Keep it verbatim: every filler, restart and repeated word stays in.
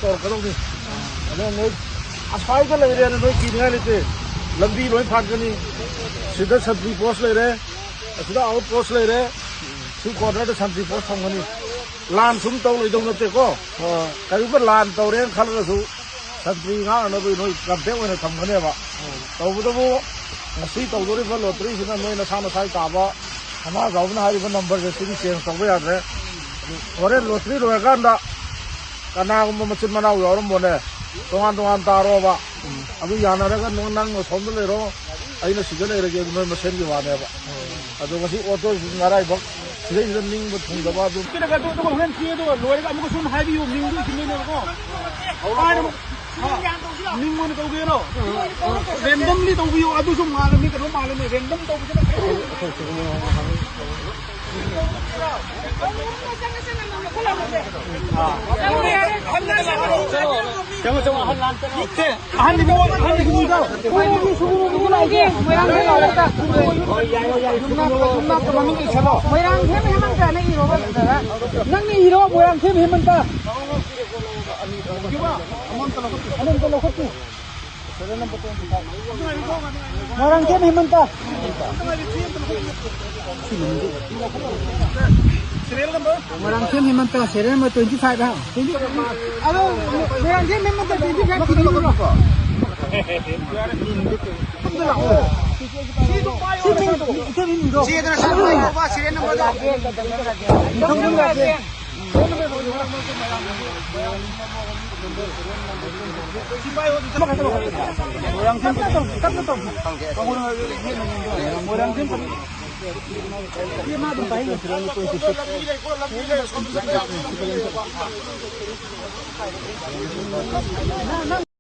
ꯇꯧꯔꯛꯀꯗꯧꯅꯤ꯫ ꯑꯗꯣ ꯅꯣꯏ ꯑꯁ꯭ꯋꯥꯏꯗ ꯂꯩꯔꯦꯅ ꯅꯣꯏ ꯀꯤꯅꯤꯡꯉꯥꯏ ꯂꯩꯇꯦ꯫ ꯂꯝꯕꯤ ꯂꯣꯏ ꯐꯥꯠꯀꯅꯤ꯫ ꯁꯤꯗ ꯁꯟꯇ꯭ꯔꯤ ꯄꯣꯁ ꯂꯩꯔꯦ, ꯑꯁꯤꯗ ꯑꯥꯎꯠ ꯄꯣꯁ ꯂꯩꯔꯦ꯫ ꯁꯤ ꯀꯣꯔꯅꯔꯗ ꯁꯟꯇ꯭ꯔꯤ ꯄꯣꯁ ꯊꯝꯒꯅꯤ꯫ ꯂꯥꯟ ꯁꯨꯝ ꯇꯧ ꯂꯩꯗꯧ ꯅꯠꯇꯦꯀꯣ꯫ ꯀꯔꯤꯒꯨꯝꯕ ꯂꯥꯟ ꯇꯧꯔꯦꯅ ꯈꯜꯂꯒꯁꯨ ꯁꯟꯇ꯭ꯔꯤ ꯉꯥꯛꯅꯅꯕ ꯅꯣꯏ ꯀꯟꯇꯦꯛ ꯑꯣꯏꯅ ꯊꯝꯒꯅꯦꯕ꯫ ꯇꯧꯕꯇꯕꯨ ꯉꯁꯤ ꯇꯧꯗꯣꯔꯤꯕ ꯂꯣꯇꯔꯤꯁꯤꯅ ꯅꯣꯏ ꯅꯁꯥ ꯅꯁꯥꯒꯤ ꯇꯥꯕ ꯁꯅꯥꯖꯥꯎꯕꯅ ꯍꯥꯏꯔꯤꯕ ꯅꯝꯕꯔꯁꯦ ꯁꯤꯗꯤ ꯆꯦꯟꯖ ꯇꯧꯕ ꯌꯥꯗ꯭ꯔꯦ꯫ ꯍꯣꯔꯦꯟ ꯂꯣꯇꯔꯤ ꯂꯣꯏꯔꯀꯥꯟꯗ ꯀꯅꯥꯒꯨꯝꯕ ꯃꯆꯤꯟ ꯃꯅꯥꯎ ꯌꯥꯎꯔꯝꯕꯅꯦ ꯇꯣꯉꯥꯟ ꯇꯣꯉꯥꯟ ꯇꯥꯔꯣꯕ꯫ ꯑꯗꯨ ꯌꯥꯅꯔꯒ ꯅꯪ, ꯅꯪ ꯑꯁꯣꯝꯗ ꯂꯩꯔꯣ, ꯑꯩꯅ ꯁꯤꯗ ꯂꯩꯔꯒꯦ, ꯑꯗꯨ ꯅꯣꯏ ꯃꯁꯦꯟꯒꯤ ꯋꯥꯅꯦꯕ꯫ ꯑꯗꯣ ꯉꯁꯤ ꯑꯣꯇꯣꯁꯤ ꯉꯔꯥꯏꯕꯛ ꯁꯤꯗꯩꯁꯤꯗ ꯅꯤꯡꯕ ꯊꯨꯡꯗꯕ ꯑꯗꯨ ꯄꯤꯔꯒ ꯑꯗꯨ, ꯑꯗꯨꯒ ꯍꯣꯔꯦꯟ ꯆꯦ ꯑꯗꯨꯒ ꯂꯣꯏꯔꯒ ꯑꯃꯨꯛꯀ ꯁꯨꯝ ꯍꯥꯏꯕꯤꯌꯨ, ꯃꯤꯡꯗꯣ ꯏꯁꯤꯟꯗꯣꯏꯅꯦꯕꯀꯣ꯫ ꯍꯥꯏꯔ-, ꯍꯥ? ꯃꯤꯡ ꯑꯣꯏꯅ ꯇꯧꯒꯦꯔꯣ? Randomly ꯇꯧꯕꯤꯌꯨ, ꯑꯗꯨꯁꯨ ꯃꯥꯜꯂꯅꯤ, ꯀꯩꯅꯣ ꯃꯥꯜꯂꯅꯤ, random ꯇꯧꯕꯁꯤꯅ ꯐꯩ꯫ ꯆꯪꯉꯣ, ꯆꯪꯉꯣ, ꯑꯍꯟ ꯂꯥꯟ ꯆꯪꯉꯣ꯫ ꯁꯦ, ꯑꯍꯟ ꯏꯕꯨꯡꯉꯣ, ꯑꯍꯟ ꯏꯕꯨꯡꯉꯣ ꯏꯇꯥꯎ꯫ ꯃꯣꯏꯔꯥꯡꯒꯤ ꯁꯨꯒꯨꯅꯨ ꯏꯕꯨꯡꯉꯣ ꯂꯥꯛꯏꯁꯦ꯫ ꯃꯣꯏꯔꯥꯡ ꯍꯦꯝ ꯍꯦꯃꯟꯇ꯫ ꯌꯨꯝꯅꯥꯛ, ꯌꯨꯝꯅꯥꯛꯇ ꯃꯃꯤꯡ ꯂꯩꯁꯜꯂꯣ꯫ ꯃꯣꯏꯔꯥꯡ ꯍꯦꯝ ꯍꯦꯃꯟꯇꯅ ꯏꯔꯣꯕ꯫ ꯅꯪꯅ ꯏꯔꯣ, ꯃꯣꯏꯔꯥꯡ ꯍꯦꯝ ꯍꯦꯃꯟꯇ꯫ ꯑꯃ ꯑꯝꯇ ꯂꯧꯈꯠꯄꯤꯌꯨ꯫ Moirangthem ꯍꯦꯃꯟꯇ꯫ Moirangthem ꯍꯦꯃꯟꯇ, serial number twenty five ꯍꯥ? ꯑꯗꯣ ꯃꯣꯏꯔꯥꯡꯊꯦꯝ ꯍꯦꯃꯟꯇ twenty five ꯁꯤꯗꯤ ꯂꯧꯔꯣ꯫ ꯁꯤ ꯃꯤꯡꯗꯣ, ꯁꯤ ꯃꯤꯡꯗꯣ꯫ ꯆꯦꯗꯅ ꯁꯥꯟꯅꯕ serial number ꯗꯣ꯫ ꯅꯤꯡꯊꯧꯖꯝ ꯔꯥꯖꯦꯟ꯫